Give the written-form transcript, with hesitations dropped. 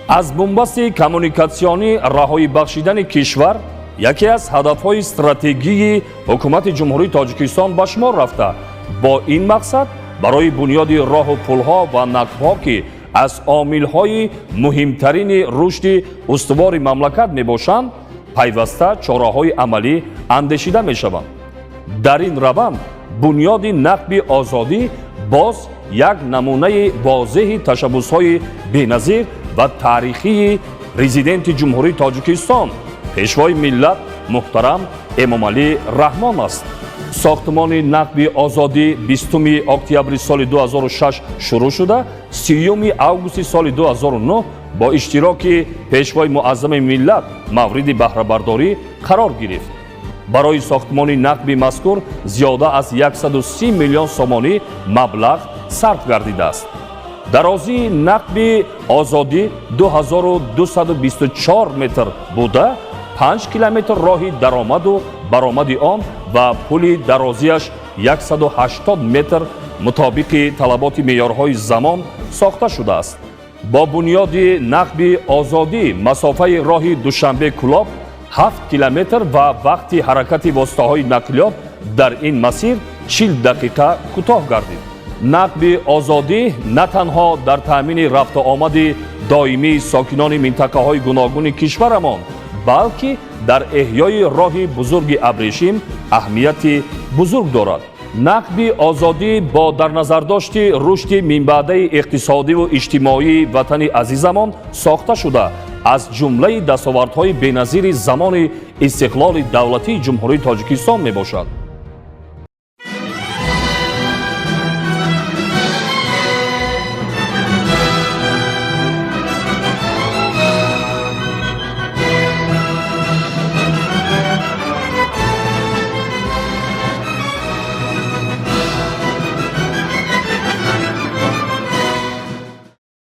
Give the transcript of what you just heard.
Аз бунбасти коммуникатсионӣ раҳоӣ бахшидани кишвар яке аз ҳадафҳои стратегии Ҳукумати Ҷумҳурии Тоҷикистон ба шумор рафта, бо ин мақсад барои бунёди роҳу пулҳо ва нақбҳо, ки аз омилҳои муҳимтарини рушди устувори мамлакат мебошанд, пайваста чораҳои амалӣ андешида мешаванд. Дар ин раванд бунёди нақби Озодӣ боз як намунаи возеҳи ташаббусҳои беназир ва таърихии Президенти Ҷумҳурии Тоҷикистон, Пешвои миллат муҳтарам Эмомалӣ Раҳмон аст. Сохтмони нақби Озодӣ 20 октябри соли 2006 шурӯъ шуда, 30 августи соли 2009 бо иштироки Пешвои муаззами миллат мавриди баҳрабардорӣ қарор гирифт. Барои сохтмони нақби мазкур зиёда аз 130 миллион сомонӣ маблағ сарф гардидааст. Дарозии нақби Озодӣ 2224 метр буда, 5 километр роҳи даромаду баромади он ва пули дарозиаш 180 метр мутобиқи талаботи меъёрҳои замон сохта шудааст. Бо бунёди нақби Озодӣ масофаи роҳи Душанбе Кӯлоб 7 километр ва вақти ҳаракати воситаҳои нақлиёт дар ин масир 40 дақиқа кӯтоҳ гардид. Нақби Озодӣ на танҳо дар таъмини рафтуомади доимии сокинони минтақаҳои гуногуни кишварамон, балки дар эҳёи роҳи бузурги абрешим аҳамияти бузург дорад. Нақби Озодӣ бо дарназардошти рушди минбаъдаи иқтисодиву иҷтимоии ватани азизамон сохта шуда, аз ҷумлаи дастовардҳои беназири замони истиқлоли давлатии Ҷумҳурии Тоҷикистон мебошад.